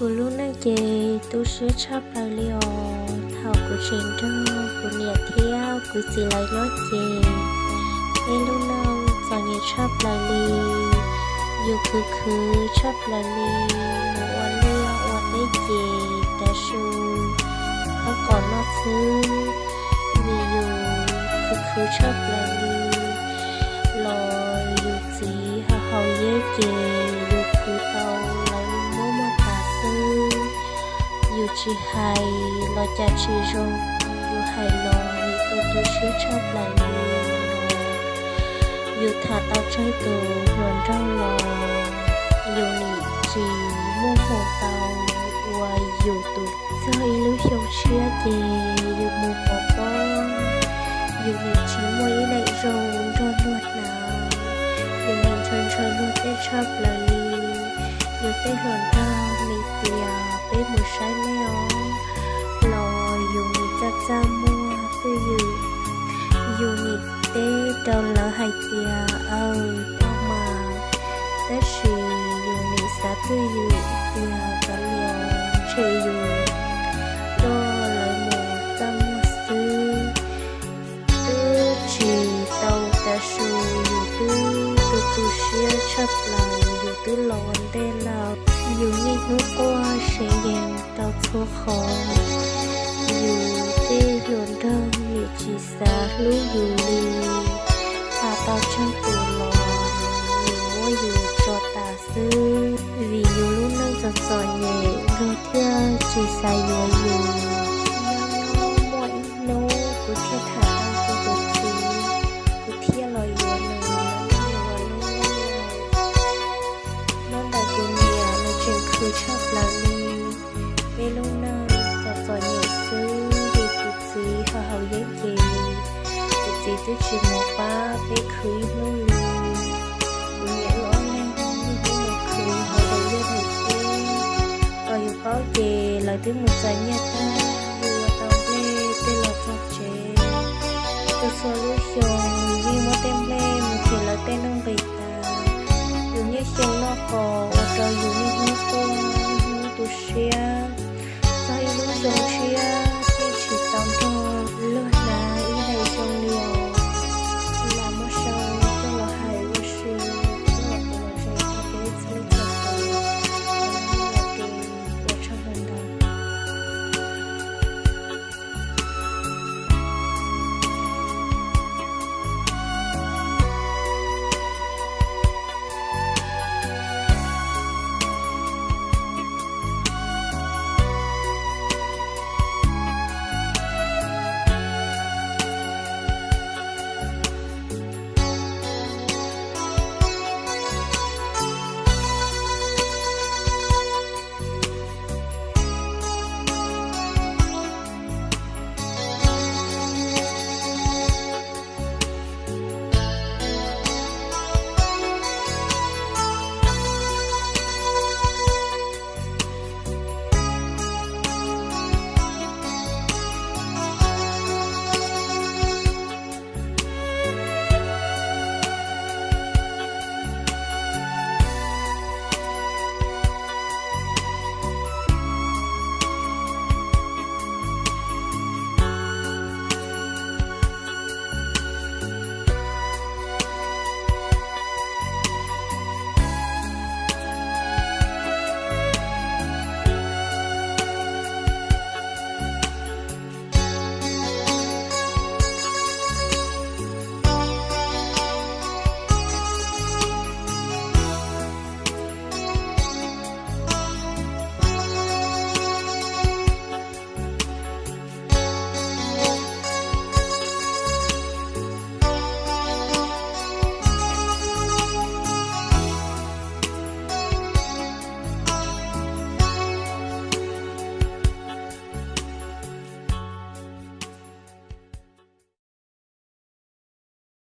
Kuv lub neej ces tu siab tshaj plaws li os. Thaum kuv tseem nrog kuv niam thiab kuv txiv lawv nyob ces peb lub neej txom nyem tshaj plaws li. Yus khwv khwv tshaj plaws li, mus ua liaj ua teb ces tav su hab kom noj xwb, vim yus khwv khwv tshaj plaws li. Los yus txiv haus haus yeeb ces yus khwv tau lawv muab muag tas xwb. Yus tsis hais los cas tsis zoo, yus hais los nim tu tu siab tshaj plaws li. Yus tham tau tsawg tus hluas nraug los yus nim tsis muaj hmoo tau ua yus tus. Txog ib lub xyoo tshiab ces yus mus pov pob, yus nim tsis muaj ib leeg zoo nrog luag hnav, yus nim ntshaw ntshaw luag tej tshaj plaws li. Yus tej hluas nraug nim tias peb mus saib nej os, los yus nim txaj txaj muag twj ywm. Yus nim teb rau lawv hais tias aws tau mas, tab sis yus nim xav twj ywm tias kav liam ntshe yus coj lawv mus txaj muag xwb. Twb tsis tau tav su yus twb tu tu siab tshaj plaws, yus twb los ua ntej lawm. Yus niaj hnub quaj seev yees rau txhua qhov, yus tej hluas nraug nim tsis xav hlub yus li. Tham tau tsawg tus los nim muab yus tso tas xwb, vim yus lub neej txom txom nyem luag thiaj tsis xav yuav yus. Nyob nyob muaj ib hnub kuv thiaj tham tau kuv tus txiv, kuv thiaj los yuav nws los ua lub neej. Nyob ntawm kuv niam nws tseem khwv tshaj plaws li. Peb lub neej txom txom nyem xwb vim kuv txiv haus haus yeeb ces kuv txiv twb tsis mus pab peb khwv ib hnub li. Kuv niam wb ob leeg niaj hnub mus khwv hauv daim liaj daim teb, thaum yus paub ces lawv twb mus txais nyiaj tag, yus ua tau nplej tej los txog tsev. Txhua txhua lub xyoo yus yeej muab tej nplej mus them lawv tej nuj nqis tas. Yus niaj xyoo noj qos ua rau yus